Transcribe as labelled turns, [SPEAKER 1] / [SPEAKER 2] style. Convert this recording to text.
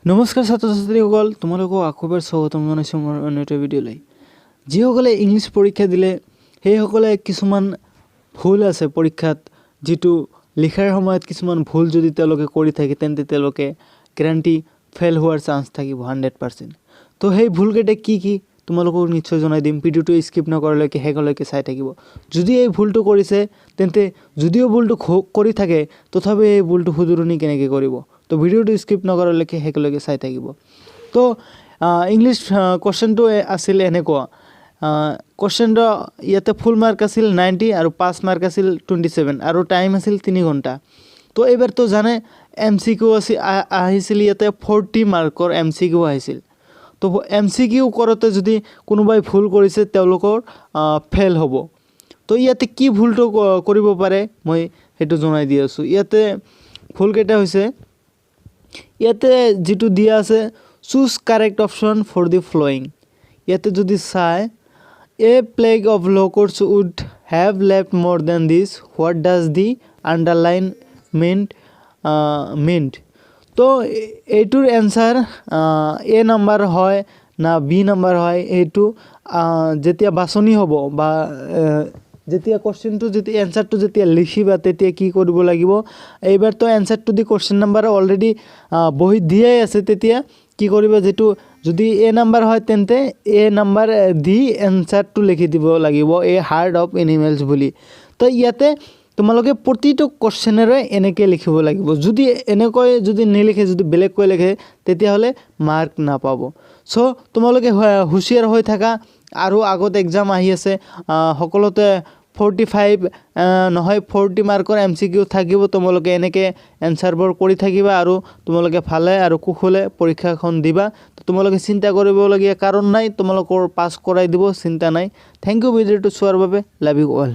[SPEAKER 1] নমস্কাৰ ছাত্ৰ ছাত্ৰীসকল, তোমালোকক আকৌ এবাৰ স্বাগতম জনাইছোঁ মোৰ অন্য এটা ভিডিঅ'লৈ। যিসকলে ইংলিছ পৰীক্ষা দিলে, সেইসকলে কিছুমান ভুল আছে পৰীক্ষাত, যিটো লিখাৰ সময়ত কিছুমান ভুল যদি তেওঁলোকে কৰি থাকে, তেন্তে তেওঁলোকে গেৰাণ্টি ফেইল হোৱাৰ চান্স থাকিব 100%। তো সেই ভুলকেইটা কি কি, তোমালোকক নিশ্চয় জনাই দিম। ভিডিঅ'টো স্কিপ নকৰালৈকে শেষলৈকে চাই থাকিব। যদি এই ভুলটো কৰিছে, তেন্তে যদিও ভুলটো কৰি থাকে, তথাপি এই ভুলটো শুধৰণি কেনেকৈ কৰিব, তো ভিডিঅ'টো স্কিপ নকৰালৈকে শেষলৈকে চাই থাকিব। তো ইংলিছ কুৱেশ্যনটো আছিল এনেকুৱা। কুৱেশ্যনটো ইয়াতে ফুল মাৰ্ক আছিল 90 আৰু পাছ মাৰ্ক আছিল 27 আৰু টাইম আছিল 3 ঘণ্টা। তো এইবাৰতো জানে, এমচিকিউ আছিল, আহিছিল ইয়াতে 40 মাৰ্কৰ এমচিকিউ আহিছিল। তো এমচিকিউ কৰোঁতে যদি কোনোবাই ভুল কৰিছে, তেওঁলোকৰ ফেইল হ'ব। তো ইয়াতে কি ভুলটো কৰিব পাৰে, মই সেইটো জনাই দি আছোঁ। ইয়াতে ভুলকেইটা হৈছে, ইয়াতে যিটো দিয়া আছে, "Choose correct option for the following"। ইয়াতে যদি চায়, "A plague of locusts would have left more than this. What does the underline meant?" তো এইটোৰ এনচাৰ এ নাম্বাৰ হয় না বি নাম্বাৰ হয়, এইটো যেতিয়া বাছনি হ'ব বা যেতিয়া কুৱেশ্যনটো, যেতিয়া এনচাৰটো যেতিয়া লিখিবা, তেতিয়া কি কৰিব লাগিব? এইবাৰতো এনচাৰটো দি কুৱেশ্যন নাম্বাৰ অলৰেডি বহীত দিয়াই আছে। তেতিয়া কি কৰিবা? যিটো যদি এ নাম্বাৰ হয়, তেন্তে এ নাম্বাৰ দি এনচাৰটো লিখি দিব লাগিব, এ হাৰ্ড অফ এনিমেলছ বুলি। তো ইয়াতে তোমালোকে প্ৰতিটো কুৱেশ্যনেৰে এনেকৈ লিখিব লাগিব। যদি এনেকৈ যদি নিলিখে, যদি বেলেগকৈ লিখে, তেতিয়াহ'লে মাৰ্ক নাপাব। চ' তোমালোকে হুঁচিয়াৰ হৈ থাকা। আৰু আগত এক্সাম আহি আছে, সকলোতে 45 নহয়, 40 মাৰ্কৰ এমচিকিউ থাকিব। তোমালোকে এনেকৈ এনচাৰবোৰ কৰি থাকিবা আৰু তোমালোকে ভালে আৰু কুশলে পৰীক্ষাখন দিবা। তোমালোকে চিন্তা কৰিবলগীয়া কাৰণ নাই। তোমালোকৰ পাছ কৰাই দিব, চিন্তা নাই। Thank U ভিডিঅ'টো চোৱাৰ বাবে। Love you all.